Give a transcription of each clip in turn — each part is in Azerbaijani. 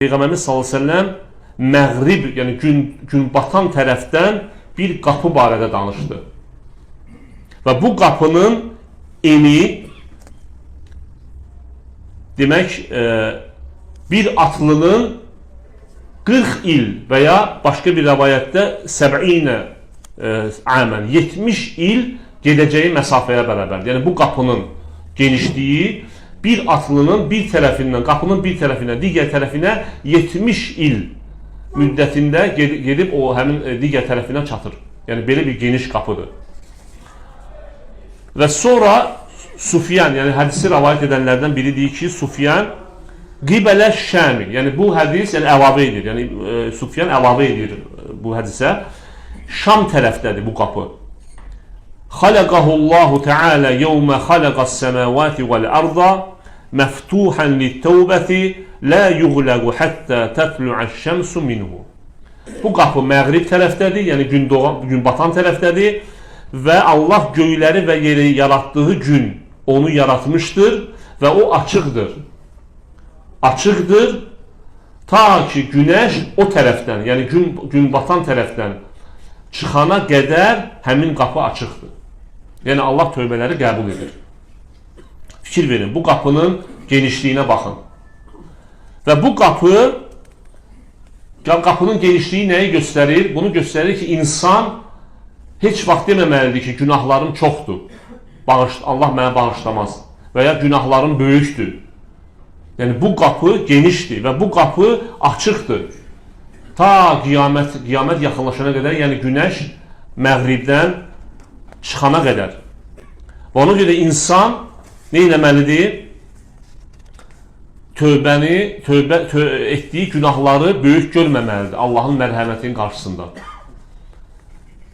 Peyğəmbərimiz sallallahu əleyhi və səlləm məğrib, yəni gün batan tərəfdən bir qapı barədə danışdı. Və bu qapının eni demək bir atlının 40 il və ya başqa bir rəvayətdə səb'inə amən 70 il gedəcəyi məsafəyə bərabərdir. Yəni bu qapının genişliyi bir atlının bir tərəfindən, qapının bir tərəfindən digər tərəfinə 70 il müddətində gedib o həmin digər tərəfinə çatır. Yəni belə bir geniş qapıdır. Və sonra Sufyan, yəni hədisi rəvayət edənlərdən biri deyir ki, Sufyan qibələ Şəmi, yəni bu hədis yəni əlavə edir. Yəni Sufyan əlavə edir bu hədisə. Şam tərəfdədir bu qapı. Xalaqahullahu Teala yevmə xalaqas semavati vel arda meftuhan lit-tevbeti la yuğlaqu hatta tatlu'aş-şemsu minhu. Bu qapı məğrib tərəfdədir, yəni gün doğan, gün batan tərəfdədir və Allah göyləri və yeri yaratdığı gün onu yaratmışdır və o açıqdır. Açıqdır ta ki günəş o tərəfdən, yəni gün batan tərəfdən çıxana qədər həmin qapı açıqdır. Yəni Allah tövbələri qəbul edir. Fikir verin, bu qapının genişliyinə baxın. Və bu qapının genişliyi nəyi göstərir? Bunu göstərir ki, insan heç vaxt deməməlidir ki, günahlarım çoxdur. Allah mənə bağışlamaz. Və ya günahlarım böyükdür. Yəni bu qapı genişdir və bu qapı açıqdır. Ta qiyamət yaxınlaşana qədər, yəni günəş məğribdən çıxana qədər. Və ona görə insan nə etməlidir? Tövbəni, tövbə tö etdiyi günahları böyük görməməlidir Allahın mərhəmətinin qarşısında.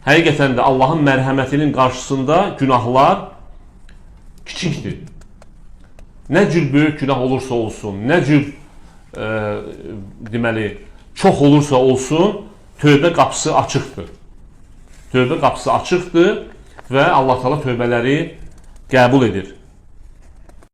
Həqiqətən də Allahın mərhəmətinin qarşısında günahlar kiçikdir. Nə cür böyük günah olursa olsun, nə cür deməli çox olursa olsun, tövbə qapısı açıqdır. Tövbə qapısı açıqdır və Allah Taala tövbələri qəbul edir.